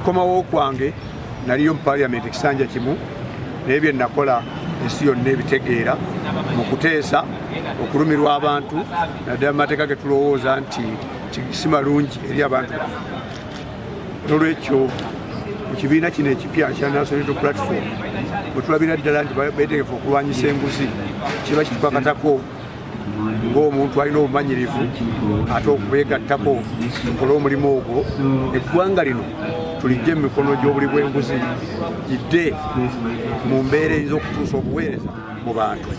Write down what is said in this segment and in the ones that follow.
Okukomawo kwange naliyo mu parliament ekisanja kimu, naye bye nakola ensi yonna ebitegeera mu kuteesa okulumirwa abantu, naddala mu mateeka ge tulowooza nti si malungi eri abantu baffe. N'olwekyo mu kibiina kino ekipya ekya National Unity Platform bwe tulabira ddala nti beetegefu okulwanyisa enguzi, kiba kitukakatako ng'omuntu alina obumanyirivu ate okubeegattako tukole omulimu ogwo, eggwanga lino tulijje mu mikono gy'obuli bw'enguzi, gidde mu mbeera eyinza okutuusa obuweereza mu bantu.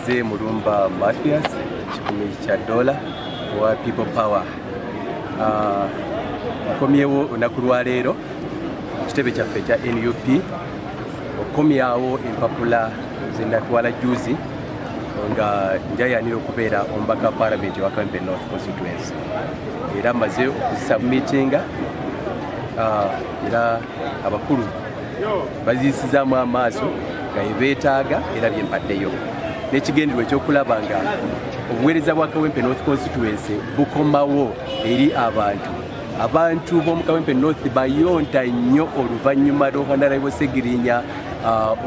Nze Mulumba Mathias, kikumi kya dola wa People Power. Nkomyewo olunaku lwa leero mu kitebe kyaffe ekya NUP okukomyawo empapula ze natwala juzi nga njayanira okubeera omubaka wa Parliament wa Kawempe North Constituency, era mmaze okuzisubmitinga, era abakulu baziyisizaamu amaaso nga yebeetaaga, era byempaddeyo n'ekigendererwa ekyokulaba nga obuweereza bwa Kawempe North Constituency bukomawo eri abantu. Abantu b'omu Kawempe North bayonta nnyo oluvannyuma lwa Honorable Segirinya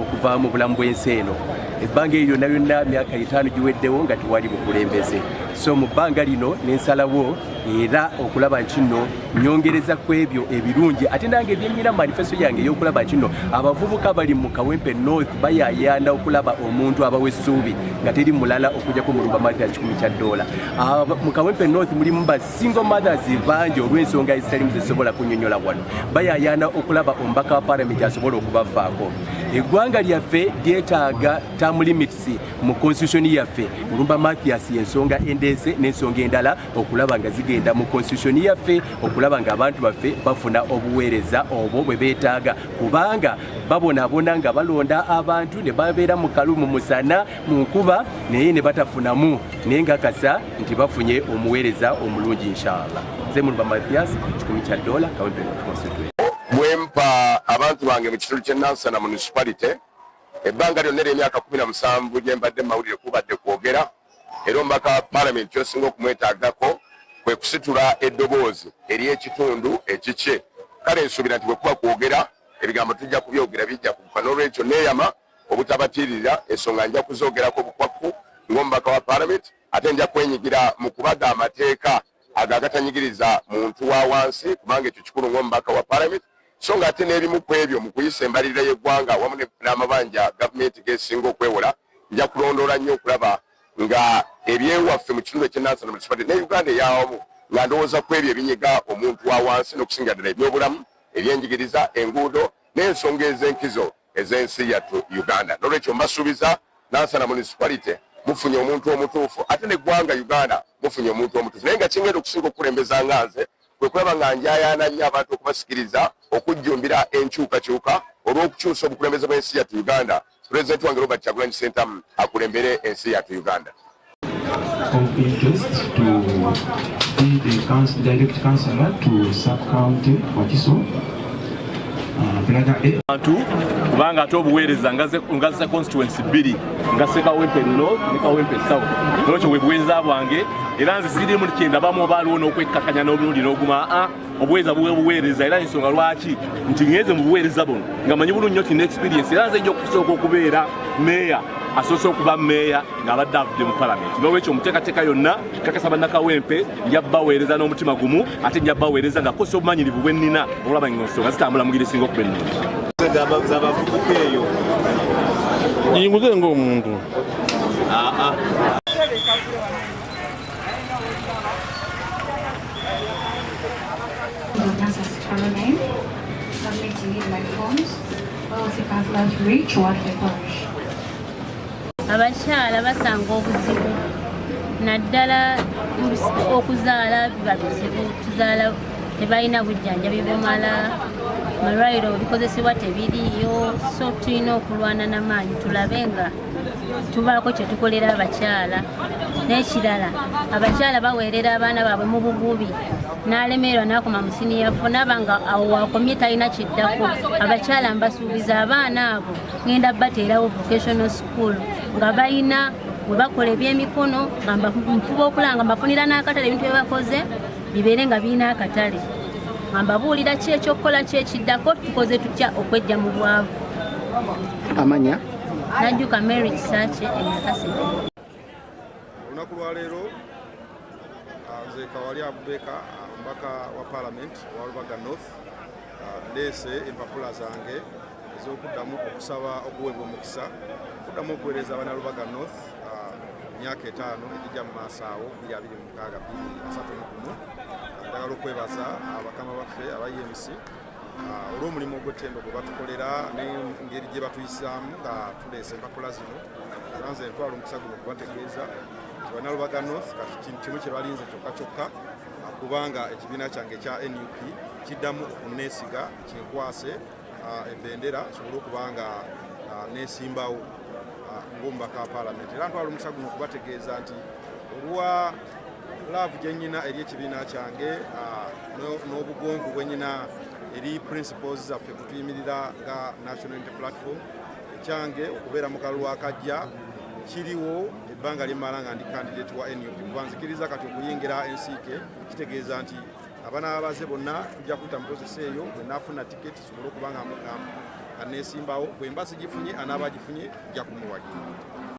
okuva mu bulamu bw'ensi eno. Ebbanga eryo lyonna lyonna, myaka 5 giweddewo nga tewali bukulembeze. So mu bbanga lino nensalawo era okulaba nti nno nyongereza ku ebyo ebirungi, ate nange ebyenyina manifesto yange ey'okulaba nti nno abavubuka bali mu Kawempe North bayayaana okulaba omuntu abawa essuubi nga teri mulala okujjako Mulumba Mathias kikumi kya dola. Mu Kawempe North mulimu ba single mothers bangi, olw'ensonga ezitalimu zesobola kunnyonnyola wano, bayayaana okulaba omubaka wa parliament asobola okubafaako. Eggwanga lyaffe lyetaaga term limits mu constitution yaffe. Mulumba Mathias yensonga endeese n'ensonga endala okulaba nga zigenda mu constitution yaffe, okulaba nga abantu baffe bafuna obuweereza obwo bwe beetaaga, kubanga babonaabona nga balonda abantu ne babeera mu kalu, mu musana, mu nkuba, naye ne batafunamu. Naye ngakasa nti bafunye omuweereza omulungi, inshallah. Nze Mulumba Mathias kikumi kya dola, Kawempe North Constituency. Bwempa abantu bange mu kitundu ky'e Nansana Municipality, ebbanga lyonna ery'emyaka 17 gye mbadde mu mawulire kubadde kwogera, era omubaka wa paalamenti kyosinga okumwetaagako kwe kusitula eddoboozi ery'ekitundu ekikye. Kale nsuubira nti bwe kuba kwogera, ebigambo tujja kubyogera, bijja kubuka. N'olwekyo neeyama obutabatiirira, ensonga nja kuzoogerako bukwakku ng'omubaka wa paalamenti, ate nja kwenyigira mu kubaga amateeka ago agatanyigiriza muntu wa wansi, kubanga ekyo kikulu ng'omubaka wa paalamenti. So nga ate n'ebimu ku ebyo mu kuyisa embalirira y'eggwanga wamu n'amabanja gavumenti gesinga okwewola, nja kulondoola nnyo okulaba nga ebyewaffe mu kitundu eky'e Nansana Municipality ne Uganda eyawamu, nga ndowooza ku ebyo ebinyiga omuntu wa wansi, n'okusinga ddala ebyobulamu, ebyenjigiriza, enguudo n'ensonga ez'enkizo ez'ensi yattu Uganda. N'olwekyo mbasuubiza, Nansana Municipality mufunye omuntu omutuufu, ate neggwanga Uganda mufunye omuntu omutuufu. Naye nga kingenda okusinga okukulembeza nga nze kwe kulaba nga njayaana nnyo abantu okubasikiriza okujjumbira enkyukakyuka olw'okukyusa obukulembeze bw'ensi yattu Uganda, Pulezidenti wange Robert Kyagulanyi Ssentamu akulembere ensi yattu Uganda. Of interest to be the council, direct councillor to sub-county Wakiso. Brother A. Bantu, kubanga ate obuweereza ngazze constituency bbiri, ngasse Kawempe North ne Kawempe South. Nolwekyo bwe buweereza bwange, era nze sirimu kyendabamu oba aliwo n'okwekkakanya n'obulundi n'oguma a obuweereza buwe buweereza. Era ensonga lwaki nti ngenze mu buweereza buno nga manyi bulungi nnyo nti experience, era nze nja okusooka okubeera meeya asoose okuba meeya ng'abadde avudde mu palamenti. N'olwekyo omuteekateeka yonna kakasa bannakawempe nja baweereza n'omutima gumu, ate nja baweereza nga kosa obumanyirivu bwe nnina olaba nga ensonga zitambula mu ngeri esinga okuba ennungi. Z'abavubuka eyo. Yinguze ng'omuntu. Aa. Nansana Caroline, submitting in my forms. LC councillors reach Wafe Parish. Abakyala basanga obuzibu naddala okuzaala biba bizibu, tuzaala tebalina bujjanjabi bumala, malwaliro ebikozesebwa tebiriiyo, so tulina okulwana n'amaanyi tulabe nga tubaako kye tukolera abakyala. N'ekirala, abakyala baweerera abaana baabwe mu bugubi, n'alemererwa n'akoma mu siniya four, n'aba nga awo wakomye talina kiddako. Abakyala mbasuubiza abaana abo ngenda bateerawo vocational school nga balina we bakola ebyemikono, nga nfuba okulaba nga mbafunira n'akatale, ebintu bye bakoze bibeere nga birina akatale, nga mbabuulira ki ekyokukola, ki ekiddako, tukoze tutya okwejja mu bwavu. Amanya? Najjuka Mary Kisakye e Nakaseke. Olunaku lwaleero nze Kawali Abubeka, omubaka wa Parliament owa Lubaga North, ndeese empapula zange ez'okuddamu okusaba okuweebwa omukisa okuddamu okuweereza Abannalubaga North myaka 5 egijja mu maaso awo, 2026 2031. Njagala okwebaza abakama baffe aba UMC olw'omulimu ogw'ettendo gwe batukolera n'engeri gye batuyisaamu nga tuleese empapula zino. Era nze ntwala omukisa guno okubategeeza nti Bannalubaga North kati kintu kimu kye balinze kyokka kyokka, kubanga ekibiina kyange ekya NUP kiddamu okunneesiga kinkwase ebendera nsobole okuba nga neesimbawo ng'omubaka wa Paalamenti. Era ntwala omukisa guno okubategeeza nti olwa love gye nnyina eri ekibiina kyange n'obugonvu bwe nnyina eri principles zaffe kutuyimirira nga National Unity Platform, ekyange okubeera mu kalulu akajja kiriwo ebbanga lyemmala nga ndi candidate wa NUP, kuba nzikiriza kati okuyingira ensiike kitegeeza nti abaana baze bonna tujja kuyita mu process eyo. Bwe naafuna tiketi sobole okuba nga neesimbawo, bwe mba sigifunye, anaaba agifunye nja kumuwagira.